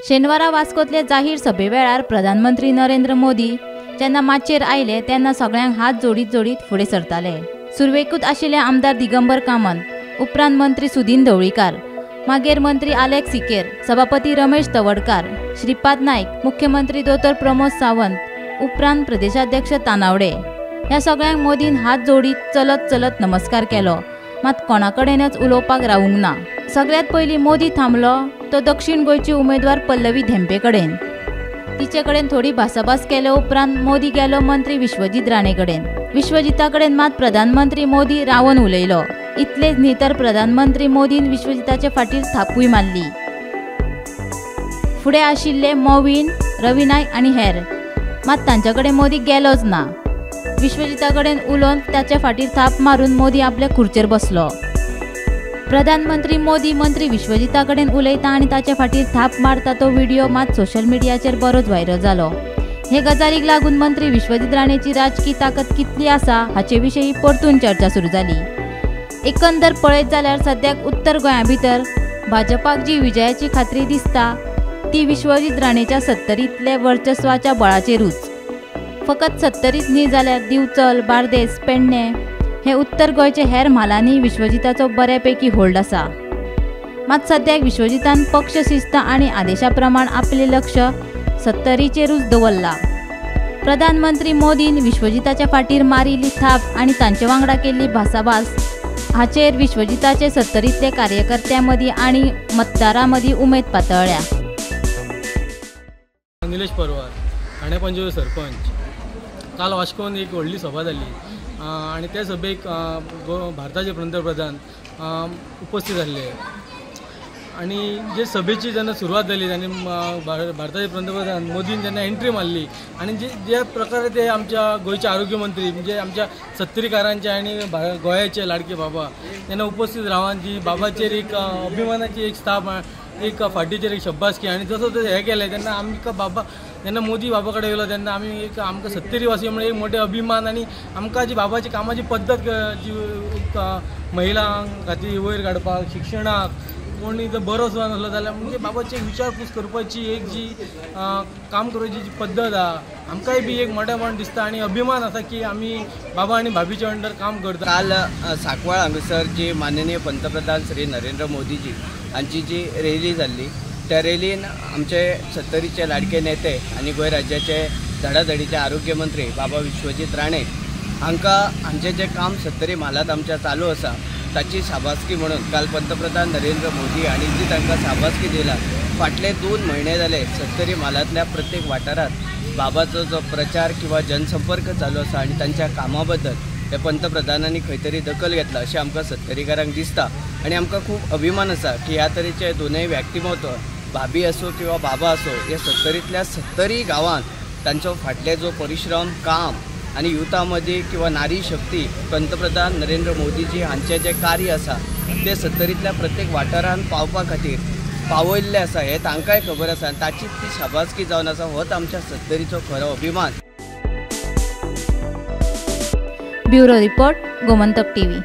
शेनवारा वास्कोतले जाहीर सभे वेळार प्रधानमंत्री नरेंद्र मोदी जेन्ना माचयेर आयले तेन्ना सगळ्यांक हात जोडीत जोडीत फुडें सरताले। सुरवेकूच आशिल्ले आमदार दिगंबर कामत, उपरांत मंत्री सुदीन ढवळीकार, मागीर मंत्री आलेक्स सिकेर, सभापती रमेश तवडकार, श्रीपाद नायक, मुख्यमंत्री दोतोर प्रमोद सावंत, उपरांत प्रदेशाध्यक्ष तानावडे। ह्या सगळ्यांक मोदीन हात जोडीत चलत चलत नमस्कार केलो, मात कोणाकडेनच उलोवपाक रावूंक ना। सगळ्यांत पयलीं मोदी थांबलो तो दक्षिण गोंयची उमेदवार पल्लवी धेंपे कडेन। तिचे कडेन थोडी भासाभास केले उपरांत मोदी गेलो मंत्री विश्वजीत राणे कडेन। विश्वजिता कडेन मात प्रधानमंत्री मोदी रावन उलयलो। इतलेच न्ही तर प्रधानमंत्री मोदीन विश्वजिताचे फाटीर थापूय मारली। फुडें आशिल्ले मोविन, रवी नायक आनी हेर, मात तांचे कडेन मोदी गेलोच ना। विश्वजिता कडेन उलोवन ताच्या फाटीर थाप मारून मोदी आपल्या खुर्चेर बसलो। प्रधानमंत्री मोदी मंत्री विश्वजिता कडेन उलयता आनी ताच्या फाटीर थाप मारता तो व्हिडिओ मात सोशल मिडियाचेर बरोच व्हायरल जालो। हे गजालीक लागून मंत्री विश्वजीत राणेची राजकी ताकद कितली आसा हाचे विशीं परतून चर्चा सुरू जाली। एकंदर पळयत जाल्यार सद्याक उत्तर गोंया भितर भाजपाक जी विजयाची खात्री दिसता ती विश्वजीत राणेच्या सत्तरींतले वर्चस्वाच्या बळाचेरूच। फकत सत्तरीच न्ही जाल्यार दिवचल, बार्देस, पेडणे हे उत्तर गोंयचे हेर म्हालांनी विश्वजिताचो बऱ्यापैकी होल्ड आसा। मात सद्याक विश्वजितान पक्ष शिस्त आनी आदेशा प्रमाण आपलें लक्ष सत्तरीचेरूच दवरलां। प्रधानमंत्री मोदीन विश्वजिताच्या फाटीर मारिल्ली थाप आनी तांचे वांगडा केल्ली भासाभास हाचेर विश्वजिताचे सत्तरींतले कार्यकर्त्यां मदीं आनी मतदारां मदीं उमेद पातळ्ळ्या। निलेश परवार, ठाणे पंचायत सरपंच। काल वास्कोन एक व्हडली सभा जाली आनी त्या सभेक भारताचे पंतप्रधान उपस्थित आसले आनी जे सभेची जेन्ना सुरवात जाली आनी भारताचे पंतप्रधान मोदीन जेन्ना एंट्री मारली आनी जे ज्या प्रकारे ते आमच्या गोंयचे आरोग्य मंत्री म्हणजे आमच्या सत्तरीकारांचे आनी गोंयाचे लाडके बाबा तेन्ना उपस्थित रावन जी बाबाचेर एक अभिमानाची एक स्थाप, एक फाटीचेर एक शब्बासकी आनी जसो ते हें केलें तेन्ना आमकां बाबा जेन्ना मोदी बाबा कडेन येयलो तेन्ना आमी एक आमकां सत्तरी वासी म्हणून एक मोठे अभिमान आनी आमकां जी बाबाची कामाची पद्दत जी एक महिलां खातीर वयर काडपाक, शिक्षणाक कोणी जर बरो सुद्दां नासलो जाल्यार म्हणजे बाबाची विचारपूस करपाची एक जी काम करपाची जी पद्दत आहा आमकांय बी एक मोठेपण दिसता आनी अभिमान आसा की आमी बाबा आनी भाभीच्या अंडर काम करता। काल सांकवाळ हांगासर जी माननीय पंतप्रधान श्री नरेंद्र मोदीजी हांची जी रॅली जाल्ली त्या रॅलीन आमचे सत्तरीचे लाडके नेते आनी गोंय राज्याचे धडाधडीचे आरोग्य मंत्री बाबा विश्वजीत राणे हांकां हांचें जें काम सत्तरी म्हालांत आमच्या चालू आसा ताची शाबासकी म्हणून काल पंतप्रधान नरेंद्र मोदी हांणी जी तांकां शाबासकी दिला। फाटले 2 म्हयने जाले सत्तरी म्हालांतल्या प्रत्येक वाठारांत बाबाचो जो प्रचार किंवा जनसंपर्क चालू आसा आनी तांच्या कामा बद्दल हे पंतप्रधानांनी खंय तरी दखल घेतला अशें आमकां सत्तरीकारांक दिसता आनी आमकां खूब अभिमान आसा की ह्या तरेचे दोनूय व्यक्तिमत्व भाभी आसूं किंवा बाबा आसूं हे सत्तरींतल्या सत्तरी गांवांत तांचो फाटले जो परिश्रम काम आनी युथा मदीं किंवा नारी शक्ती पंतप्रधान नरेंद्र मोदीजी हांचें जें कार्य आसा तें सत्तरींतल्या प्रत्येक वाठारांत पावपा खातीर पावयल्लें आसा हें तांकांय खबर आसा आनी ताची ती शाबासकी जावन आसा होच आमच्या सत्तरीचो खरो अभिमान। Bureau report, Gomantak TV.